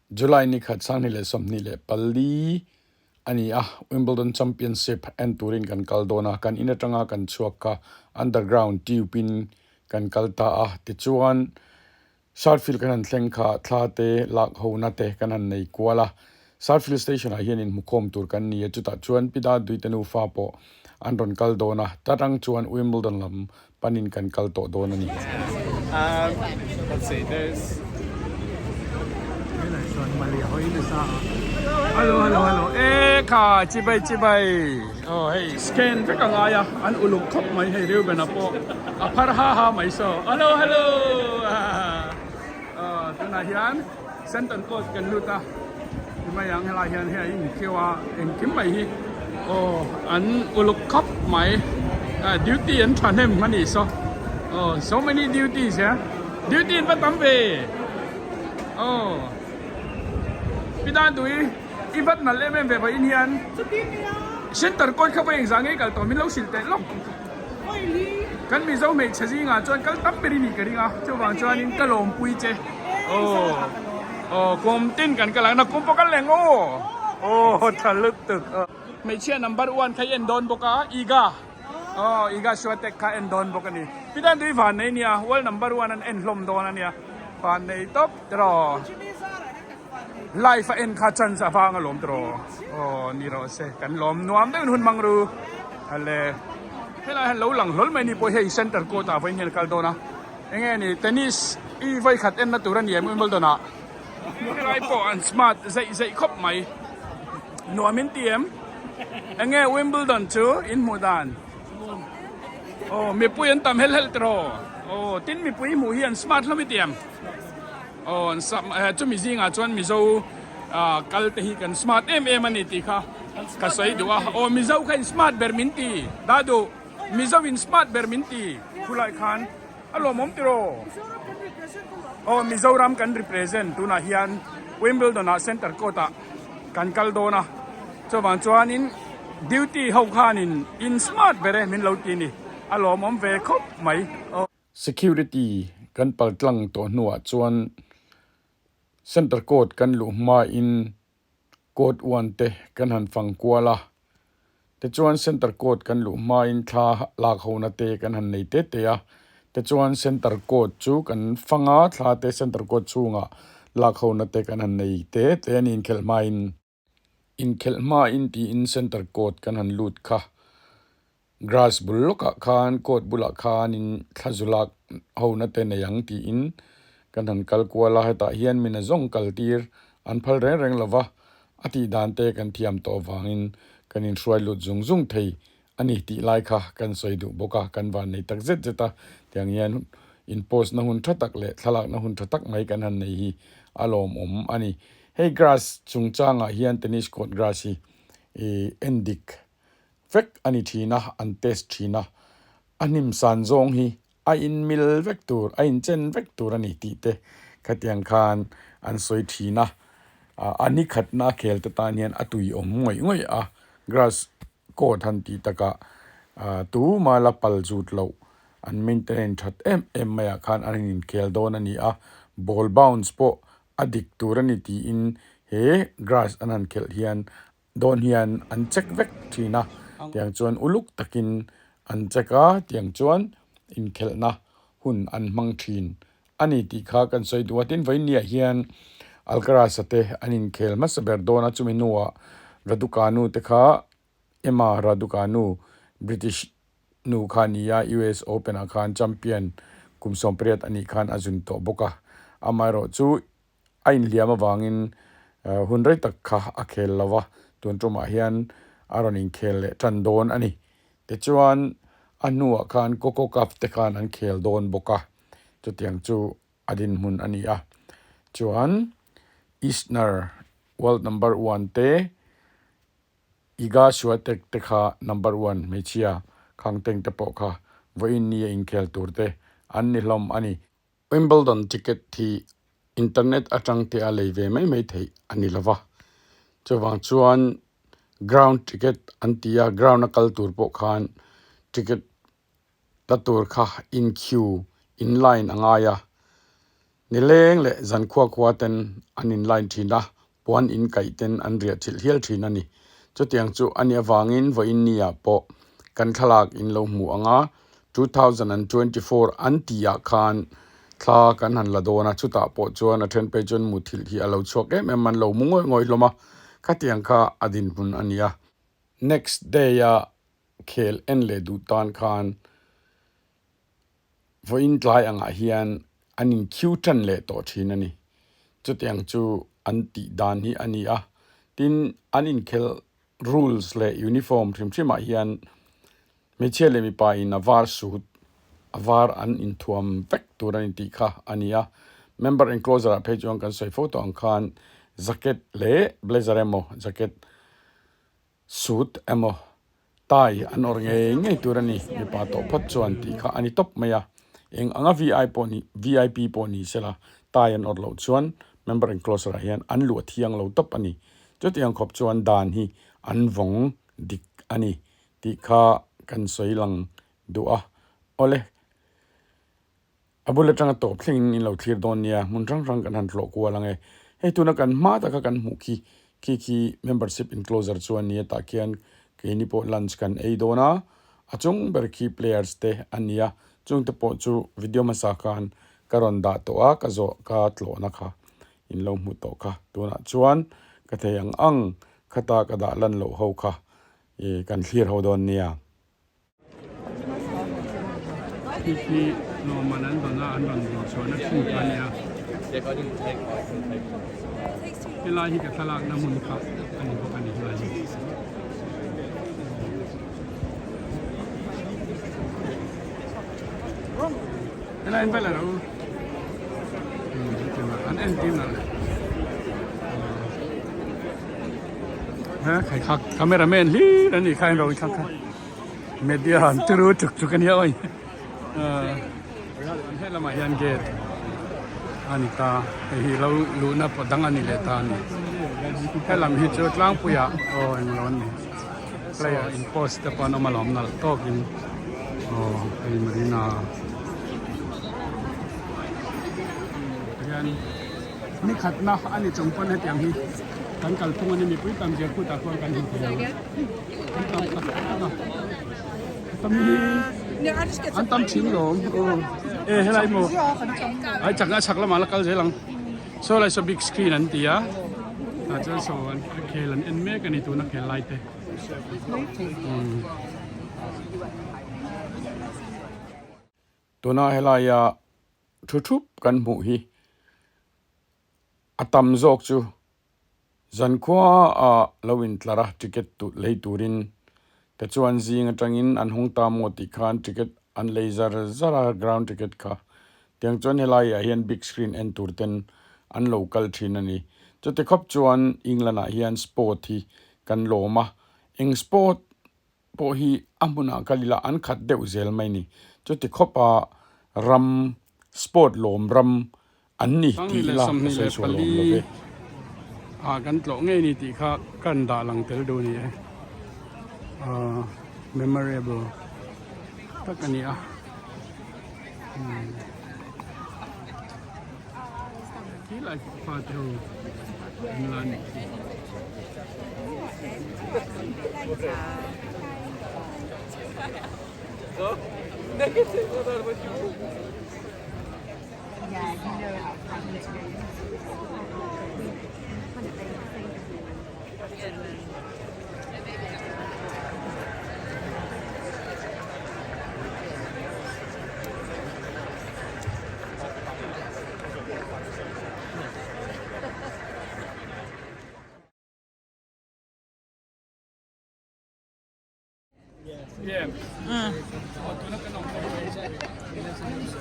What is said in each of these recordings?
July ni khat 2024 a ni a, Wimbledon Championship en turin kan kal dawn a, kan in atanga kan chhuak kha underground tube in kan kal ta a, tichuan Sharfield kan han thleng kha thla te lak hona te kan han nei kual a, Sharfield station ah hian inhmukhawm tur kan ni a, chutah chuan Pi Daduite nufa pawh an rawn kal dawn a, ta tang chuan Wimbledon lam panin kan kal tawh dawn a ni. Centre court kan lut a timai ang helai hian hei a inkheu a engkim mai hi aw an uluk khawp mai ah duty an thahnem a nih saw aw so many duties eh duty an va tam ve aw pi dan tui i vat nalh em em ve vawiin hian centre court kha vawi engzah nge i kal tawh min lo hrilh teh lawk kan mizo hmeichhe zingah chuan kal tam ber i nih ka ring a chuvang chuanin ka lawmpui che aw aw kum tin kan kal ang nakum pawh kal leh ang aw aw tha lutuk hmeichhia number one kha i en dawn bawk a iga aw iga suatek kha en dawn bawk a ni pitan tui van nei nia world number one an en hlawm dawn a nia van nei tawp tiraw live a en kha chance a vang alawm tiraw aw ni rawh se kan lawm nuam deuhin hun mang ru ale helai hian lo lang hlawl mai ni pawh hei center court ah vawiin hian a kal dawn a enge ni tennis i vawi khat en na tur a ni em Wimbledon ah helai pawh an smart zeih zeih khawp mai nuam in ti em enge Wimbledon chu in hmuh dan aw mipui an tam hel hel tiraw aw tin mipui hmuh hi an smart hlawm i ti em. Aw an sam eh chumi zingah chuan Mizo ah kal te hi kan smart em em a ni tih kha ka sawi duh a aw Mizo kha in smart ber min ti dah duh Mizo in smart ber min ti khulai khan a lawmawm tiraw aw Mizoram kan represent tunah hian Wimbledon ah center court ah kan kal dawn a chuvang chuanin duty ho khanin in smart ber e min lo ti a ni a lawmawm ve khawp mai aw. Security kan pal tlang tawh hnuah chuan Centre Court kan luh hmain Court one te kan han fang kual a, tichuan Centre Court kan luh hmain thla lak hona te kan han nei te te a, tichuan Centre Court chu kan fang a, thla te Centre Court chhungah lak hona te kan han nei te te a ni inkhelh hmain. Inkhelh hmain tiin Centre Court kan han lut kha. Grass bul lawkah khan court bulah khanin thla zu lak hona te nei ang tiin kan han kal kual a, hetah hian min a zawng kal tir an phal reng reng lo va, a tih dan te kan thiam tawh avangin kan inhruai lut zung zung thei a ni tih lai kha kan sawi duh bawk a, kan van nei tak zet zet a, tiang hian in post na hun tha tak leh thlalakna hun tha tak mai kan han nei hi a lawmawm a ni. Hei grass chungchangah hian tennis court grass hi ih en dik vek a ni thin a, an test thin a, a hnim san zawng hi a inmil vek tur, a inchen vek tur a ni tih te khatiang khan an sawi thin a, a ni khatna a khel te tan hian a tui awm ngawih ngawih a, grass court han tih takah tuma la pal zut loh an maintenance that em em maiah khan an inkhel dawn a ni a, ball bounce pawh a dik tur a ni tiin he grass an han khelh hian dawn hian an check vek thin a, tiang chuan uluk takin an check a, tiang chuan inkhelhna hun an hmang thin a ni tih kha kan sawi duh a, tin vawiinniah hian Alcaraz-a te an inkhel hmasa ber dawn a, chumi hnuah Raducanu te kha Emma Raducanu British nu kha a ni a, US Open-ah khan champion kum 18 a nih khan a zun tawh bawk a, amaherawh chu a inhliam avangin hun rei tak kha a khel lo va, tun tumah hian a rawn inkhel leh tan dawn a ni. Tichuan a hnuah khan Coco Cup te khan an khel dawn bawk a, chutiang chu a dinhmun a ni a. Chuan Isner world number one te Iga Swiatek te kha number one hmeichhia Khangteng te pawh kha vawiin ni a inkhel tur te an ni hlawm a ni. Wimbledon ticket hi internet atang te a lei ve mai mai theih a ni lova, chuvang chuan ground ticket an ti a, ground a kal tur pawh khan ticket la tur kha in queue in line a ngai a. Nileng leh zankhua khua ten an in line thin a, puan in kaih ten an riah chilh hial thin a ni. Chutiang chu a nih avangin vawiin ni ah pawh kan thlalak in lo hmu ang a, 2024 an tih ah khan thla kan han la dawn a, chutah pawh chuan a then phei chuan muthilh hi a lo chhuak em em an lo mu ngawih ngawih hlawm a, khatiang kha a dinhmun a ni a. Next day a khel en leh duh tan khan Vawiin tlai angah hian an inkhiu tan leh tawh thin a ni. Chutiang chu an tih dan hi a ni a. Tin, an inkhel rules leh uniform hrim hrimah hian hmeichhia leh mipa in a var suit, a var an inthuam vek tur a ni tih kha a ni a. Member enclosure ah phei chuan kan sawi fo tawh ang khan jacket leh blazer emaw jacket Suit emaw tie an awrh ngei ngei tur a ni, mipa tawh phawt chuan tih kha a ni tawp mai a. Eng anga VI pawh ni VIP pawh ni sela tie an awrh loh chuan member enclosure ah hian an luah thiang lo tawp a ni. Chutiang khawp chuan dan hi an vawng dik a ni tih kha kan sawi lang duh a. Awle. A bul atanga tawp thlengin in lo thlir dawn nia, hmun hrang hrang kan han tlawh kual ang e. Hei tuna kan hma taka kan hmuh khi, khi khi membership enclosure chu a ni a, tah khian keini pawh lunch kan ei dawn a, a chung ber khi players te a ni a, chungte pawh chu video hmasa khan ka rawn dah tawh a, ka zawh ka tlawhna kha in lo hmu tawh kha. Tunah chuan ka thei ang ang khata ka dah lan loh ho kha ih kan thlir ho dawn nia. Khi khi lawmman an dawn a an rawn din chhuahna thin kha a nia helai hi ka thlalakna hmun kha a ni bawk a ni helai hi. Helai an vel a lo an entir nalh leh. He khai kha cameraman hlir an nih kha in ro in thlang kha media an turu chuk chuk a nia awi he lamah hian gate a ni ta hei hi lo luhna pawh dang a ni leh ta a ni helam hi chu tlangpuiah aw englo an ni player in post te pawh an awm alawm nalh tawkin aw hei marina hian. Ni khatna a ni chung pawn hetiang hi kan kalphung a ni mipui tam zir khutah khuan kan hmu thei ang an tam tak tak a tam hi an tam thin lawm e helai maw ai chakna chhak lamah la kal zel ang saw lai saw big screen an ti a tah chuan saw an khel an en mek a ni tuna khel lai te Tuna helaia thu thup kan hmuh hi a tam zawk chu zankhua ah lo intlar a ticket lei turin te chuan zing atangin an hung ta maw tih khan ticket an lei zar zar a ground ticket kha tiang chuan helai ah hian big screen en tur ten an lo kal thin a ni chuti khawp chuan England ah hian sport hi kan lawm a eng sport pawh hi a hmunah kal ila an khat deuh zel mai ni. Chuti khawpa ram sport lawm ram an ni tih ila ka sawi chhuah lawm lo ve. Ah kan tlawh ngei ni tih kha kan dah lang tel duh ni e. Ah memorable tak a ni a. Khi lai fa te ho an la nih khi.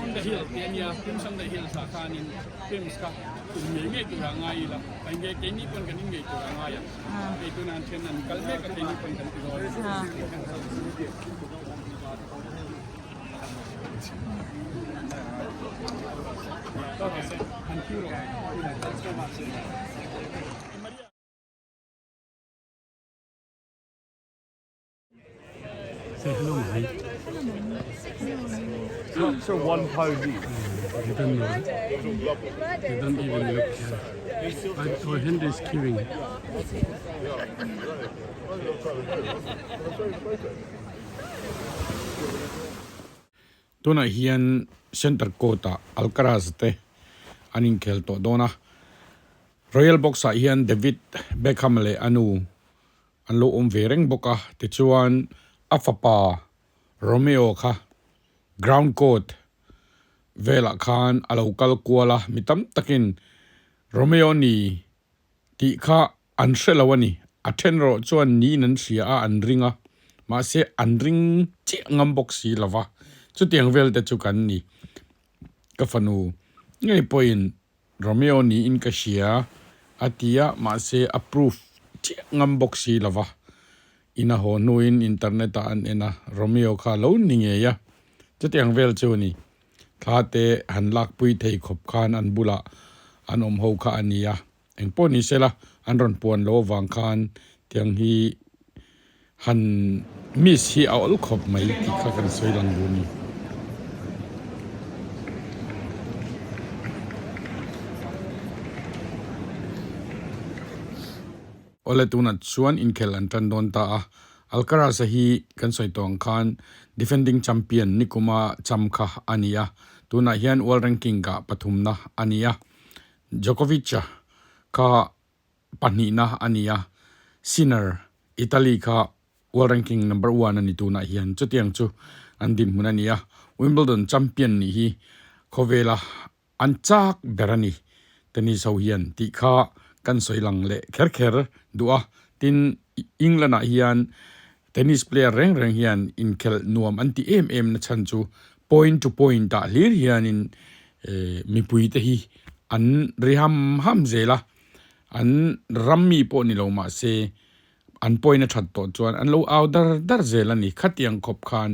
On the hill tih a nia Pims on the hill ah khanin Pims kha in ngei ngei tur ah ngai ila a inge keini pawn kan in ngei tur ah ngai a hei tunah an then an kal mek a keini pawn kan ti dawn. Say hello, mate. So £1 each. They don't know. They don't even look here. Oh, Henry is queuing. Tunah hian Center Court ah Alcaraz te an inkhel tawh dawn a. Royal Box ah hian David Beckham leh a nu an lo awm ve reng bawk a. Tichuan a fapa Romeo kha ground court velah khan a lo kal kual a, mi tam takin Romeo ni tih kha an hre lo a ni. A then erawh chuan niin an hria a, an ring a, mahse an ring chiah ngam bawk si lo va, chutiang vel te chu kan ni. Ka fanu ngei pawhin Romeo niin ka hria a ti a, mahse a proof chiah ngam bawk si lo va. In a haw hnuin internet ah an en a, Romeo kha lo ni ngei a. Chutiang vel chu a ni. Thla te han lakpui thei khawp khan an bulah an awm ho kha a ni a. Engpawh ni sela an rawn puan lo avang khan tiang hi han miss hi a awl khawp mai tih kha kan sawi lang duh a ni. Awle tunah chuan inkhel an tan dawn ta a, Alcaraz-a hi kan sawi tawh ang khan defending champion nikuma cham kha a ni a, tunah hian world ranking-ah pathumna a ni a. Djokovic-a kha pahnihna a ni a, Sinner, Italy kha world ranking number one a ni tunah hian chutiang chu an dinhmun a ni a, Wimbledon champion nih hi khawvela an chak ber a ni tennis ho hian tih kha kan sawi lang leh kher kher duh a, tin England ah hian tennis player reng reng hian inkhelh nuam an ti em em na chhan chu point to point ah hlir hianin mipui te hi an ri ham ham zel a, an ram mi pawh ni lo mah se an point a that tawh chuan an lo au dar dar zel a ni. Khatiang khawp khan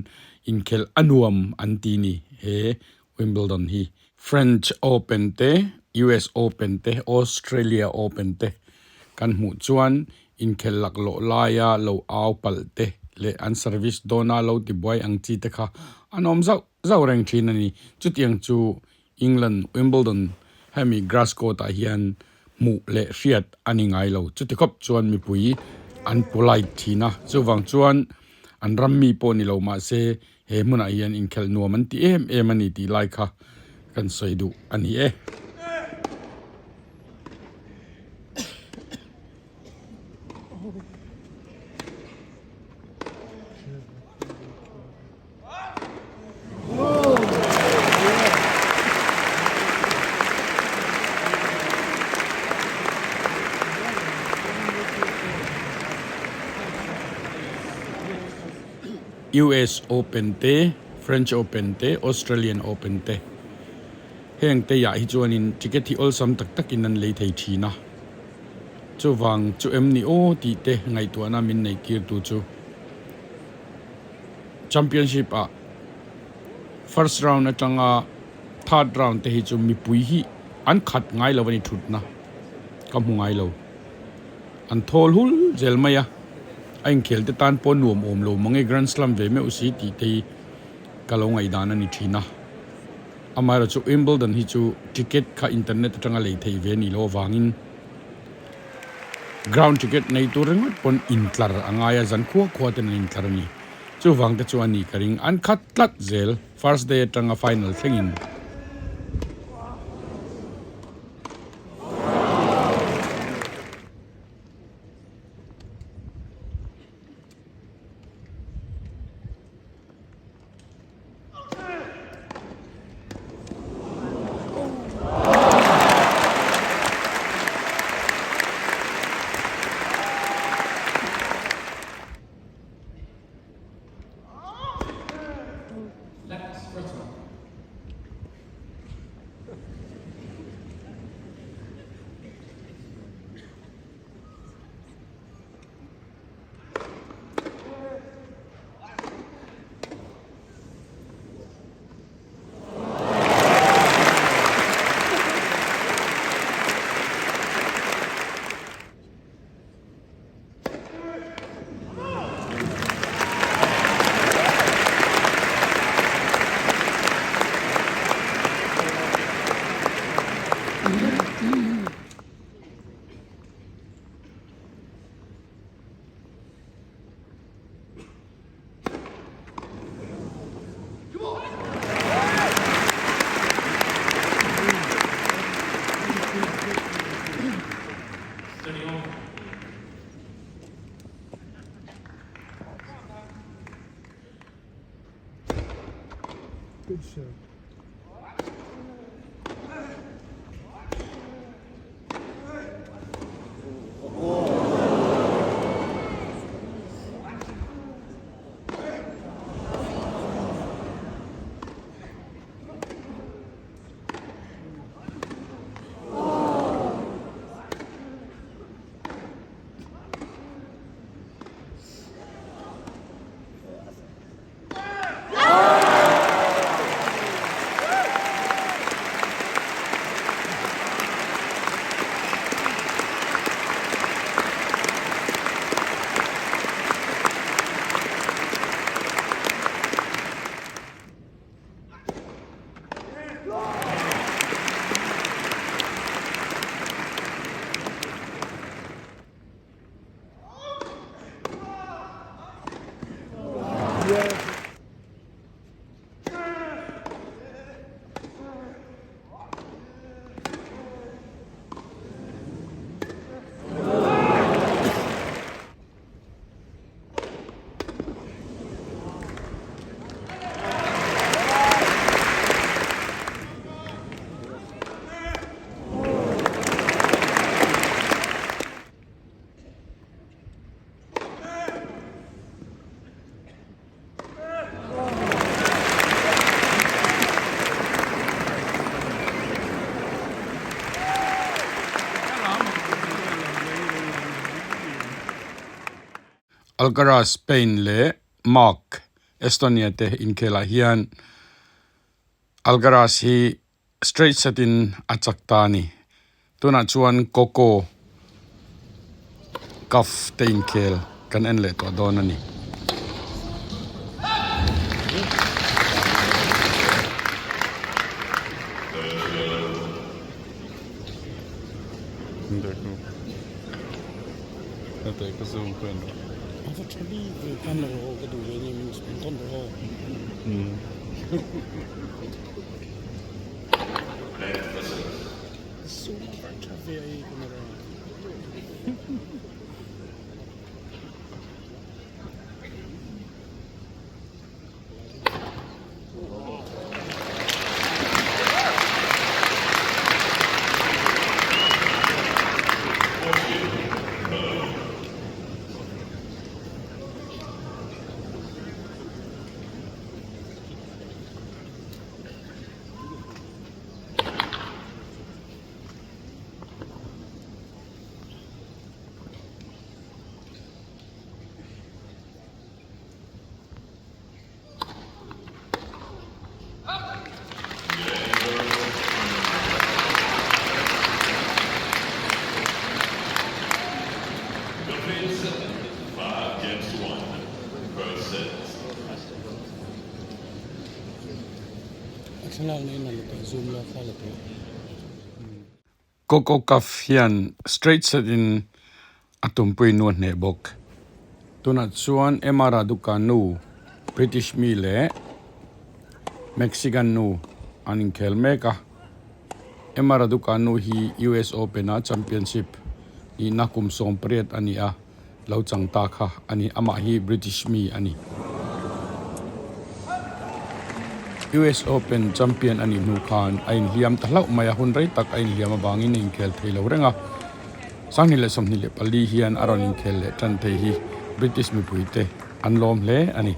inkhelh a nuam an ti ni he Wimbledon hi. French Open te, US Open te, Australia Open te kan hmuh chuan inkhelh laklawh laia lo au palh te leh an service dawna lo tibuai ang chi te kha an awm zauh zauh reng thin a ni. Chutiang chu England Wimbledon hemi grass court ah hian hmuh leh hriat a ni ngai lo. Chuti khawp chuan mipui an polite thin a, chuvang chuan an ram mi pawh ni lo mahse he hmunah hian inkhelh nuam an ti em em a ni tih lai kha kan sawi duh a ni e. US Open te, French Open te, Australian Open te heng te ah hi chuanin ticket hi awlsam tak takin an lei thei thin a, chuvang chu em ni aw tih te ngaihtuahna min neih tir tu chu Championship ah first round atanga third round te hi chu mipui hi an khat ngai lo a ni thutna ka hmu ngai lo. An thawl hul zel mai a, a inkhel te tan pawh nuam awm lo mange Grand Slam ve meuh si tih te hi ka lo ngaihdan a ni thin a. Amaherawhchu Wimbledon hi chu ticket kha internet atanga lei theih ve a nih loh avangin ground ticket nei tur ringawt pawn intlar a ngai a, zan khua khua ten an intlar a ni. Chuvang te chu a nih ka ring, an khat tlat zel first day atanga final thlengin. Good serve. Alcaraz, Spain, leh Mark, Estonia, te inkhelah hian Alcaraz hi straight set in a chak ta a ni. Tunah chuan Coco Gauff te inkhel kan en leh tawh dawn a ni. Coco Gauff hian straight set in a tumpui nu a hneh bawk. Tunah chuan Emma Raducanu, British mi leh Mexican nu an inkhel mek a. Emma Raducanu hi US Open a championship nihna kum 18 a ni a, lo chang ta kha a ni. Amah hi British mi a ni. US Open champion a nih hnu khan a inhliam ta hlauh mai a, hun rei tak a inhliam avangin a inkhel thei lo reng a. 2024 hian a rawn inkhel leh tan thei hi British mipuite an lawm hle a ni.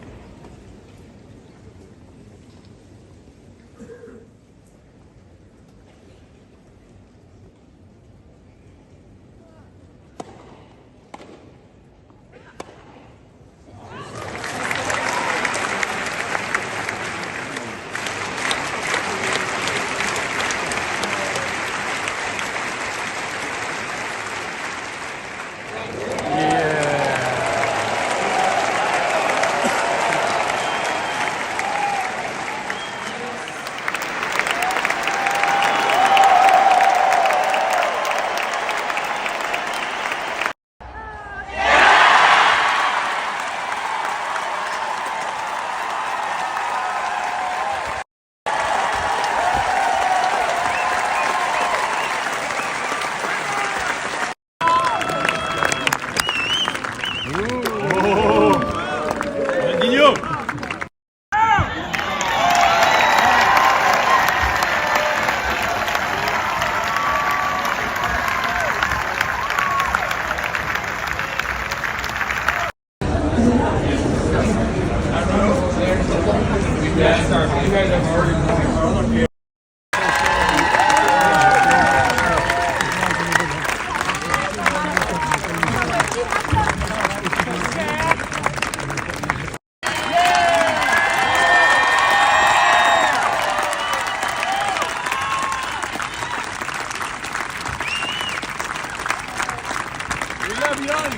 We love you all.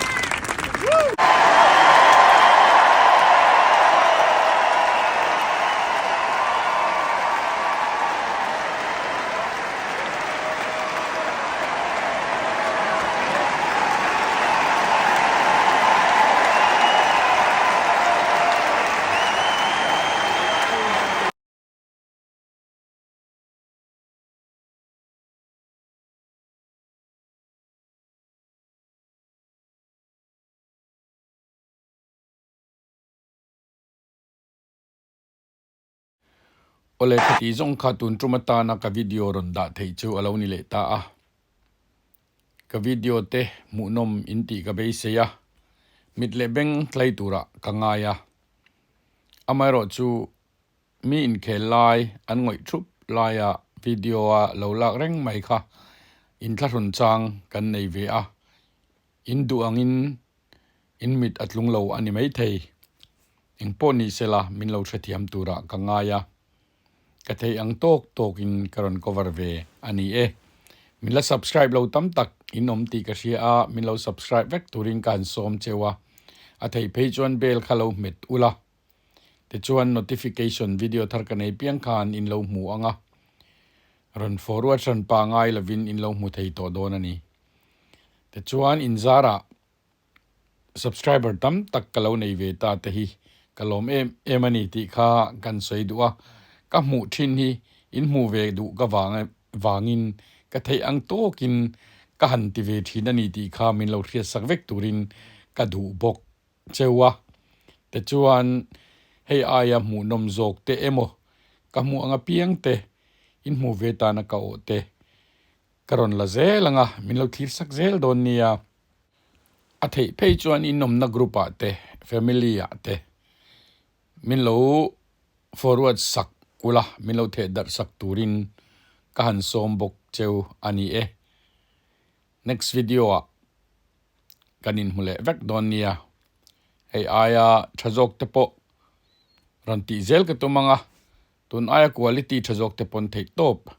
Awle khati zawng kha tun tum atana ka video rawn dah theih chu a lo ni leh ta a. Ka video te hmuhnawm in tih ka beisei a, mit leh beng tlai turah ka ngai a. Amaherawhchu Mi inkhel lai an ngawih thup laia video a lo lak reng mai kha inthlahrun chang kan nei ve a, in duh angin in mit a tlung lo a ni maithei. Engpawh ni sela min lo hrethiam turah ka ngai a, ka theih ang tawk tawkin ka rawn cover ve a ni e. Min la subscribe lo tam tak in awm tih ka hria a, min lo subscribe vek turin ka han sawm cheu a, a theih phei chuan bell kha lo hmet ula. Tichuan notification video thar ka nei piang khan in lo hmu ang a, rawn forward hran pa ngai lovin in lo hmu thei tawh dawn a ni. Tichuan in zarah subscriber tam tak ka lo nei ve ta te hi ka lawm em em a ni tih kha kan sawi duh a, ka hmuh thin hi in hmuh ve duh ka vang vangin ka theih ang tawkin ka han ti ve thin a ni tih kha min lo hriatsak vek turin ka duh bawk. Cheu a, tichuan hei aia hmuhnawm zawk te emaw ka hmuh ang apiang te in hmuh ve tana ka awh te ka rawn la zel ang a, min lo thlir sak zel dawn nia. A theih phei chuan in awmna group ah te, family ah te min lo forward sak ula, min lo theh darh sak turin ka han sawm bawk cheu a ni e. Next video ah kan inhmu leh vek dawn nia. Hei aia tha zawk te pawh rawn tih zel ka tum ang a, tun aia quality tha zawk te pawn theih tawp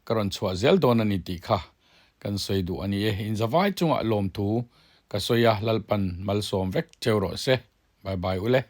ka rawn chhuah zel dawn a ni tih kha kan sawi duh a ni e. Inzavai chungah lawmthu ka sawi a, Lalpan malsawm vek cheu rawh se. Bye bye ule.